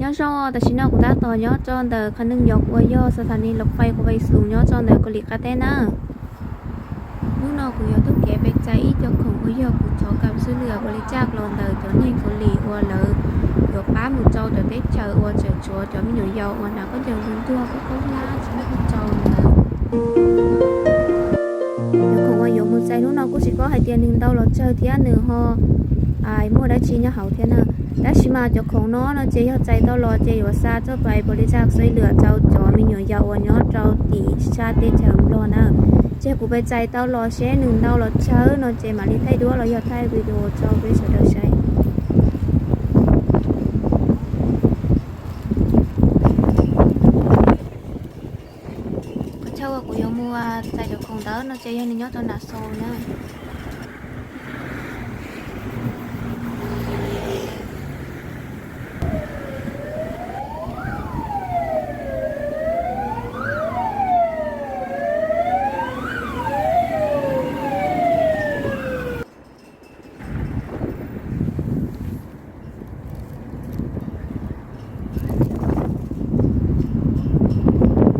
Nyob zoo, tam sim no kuv tab tom nyob rau ntawm qhov neeg yog kuv uas yog xa thas nis los fais kuv fais xus nyob rau ntawm Kaus Lim qab teb na. Hnub no kuv yuav taug kev pes txais ib co khoom uas yog kuv thov kam xwb lwm ua li caj los ntawm cov neeg Kaus Lim uas lawv yuav pab mus rau cov teb chaws uas tseem tshuav cov me nyuam yaus uas hnav khaub ncaws ntuag ntuag khaub khaub hlab tsis muaj khaub rau ntawd. Cov khoom uas yuav mus txais hnub no kuj tsis paub hais tias nws ntau los tsawg thiab nws ho muaj dab tsi nyob hauv thiab na. Tab sis mas cov khoom no no ces yog txais tau los ces yuav xa tuaj pais pos li zaj xwb lwm rau cov me nyuam yaus uas nyob rau tim sab teb chaws Nplog na. Ces kuv pes txais tau los seb nws ntau los tsawg no ces mam li thaij duab los yog thaij video rau peb sawv daws saib. Qhov chaw uas kuv yuav mus txais cov khoom ntawd no ces yog nws nyob rau nram xaus na.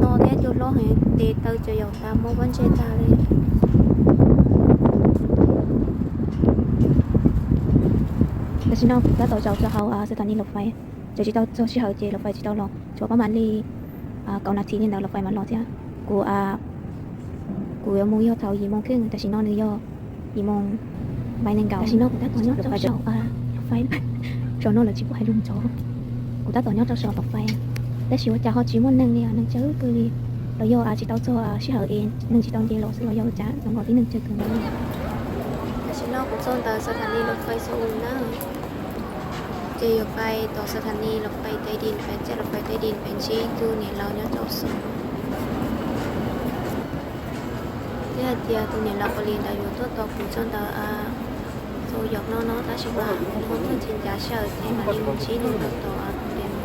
No thiab cua hlob heev, tes taw tsaus yaus tas, mob pob ntseg tag li. Tam sim no kuv tab tom zaum rau hauv xa thas nis los fais, tseem tsis tau txog sij hawm ces los fais tsis tau los, tshuav pab mam li kaum nas this li ntawd los fais mam los thiab. Kuv, kuv yuav mus yog thaum yim moo kheej, tam sim no nws yog yim moo npaim nees nkaum. Tam sim no kuv tab tom nyob rau saum los fais, saum no lawv tsis pub hais lus nrov. Kuv tab tom nyob rau saum los fais, tab sis ua cas ho tsis muaj neeg li, neeg tsawg kawg li. Los yog tsis tau txog sij hawm es neeg tsis tau nce los xwb los yog ua cas zoo nkaus tib neeg tsawg kawg li. Tam sim no kuv txog ntawm xa thas nis los fais Seoul na, ces yuav fais tom xa thas nis los fais Thaib Dinh, fais tsiaj los fais Thaib Dinh, fais ntsib tus niam laus nyob rau Seoul. Thiab hais tias tus niam laus Kaus Lim ntawd yuav tuaj tos kuv rau ntawm Seoul yom no no, tab sis mas nws ho tuaj tsis ncav sij hawm ces mam li mus ntsib nws ntawm tom ntawm no.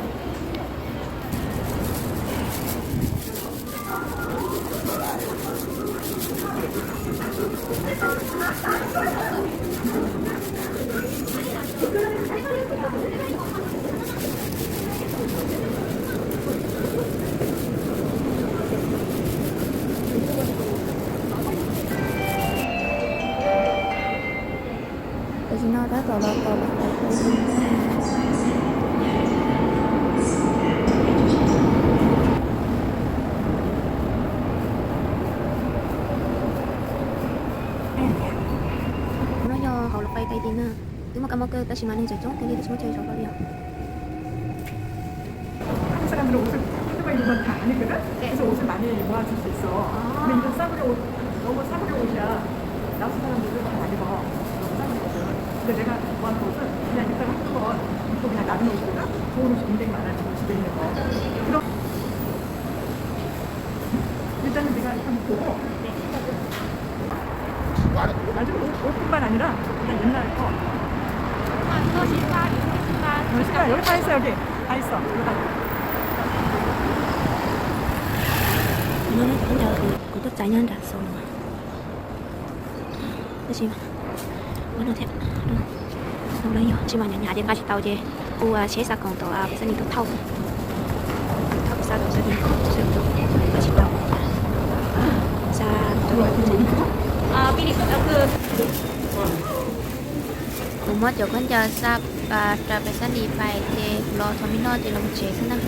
Tam sim no tab tom los txog lawm. No yog hauv los fais Thaib Dinh na, twb muaj kab mob kawg tab sis mas neeg tseem coob kawg li, twb tsis muaj chaw zaum hlo li os. 사람들은 옷을, 오토바이로 다 다니거든? 그래서 옷을 많이 모아줄 수 있어. 근데 이건 싸구려 옷, 너무 싸구려 옷이야. 라오스 사람들은 많이 많이 입어. 너무 싸구려 옷을. 근데 내가 모아놓은 옷은 그냥 이따가 한두 번 입고 그냥 놔두는 옷보다 좋은 옷이 굉장히 많아지고 집에 있는 거. 그럼 일단은 내가 한번 보고. 아주 오픈만 아니라 그냥 옛날 거. 어, 신발, 여기 다 있어, 여기. 다 있어. 이거다. Kuv tuaj txais nyob nram xaus no, tab sis ua no thiab, no los yog tab sis mas hnyav hnyav ces nqa tsis tau ces kuv tsheb xa khoom tom pem xab nis thauj, thauj xa tom xab nis, tsis tau, xa. Kuv muab cov khaub ncaws xa raws pem xab nis pais ces kuv los txog pem no ces los mus tsev xwb ntag.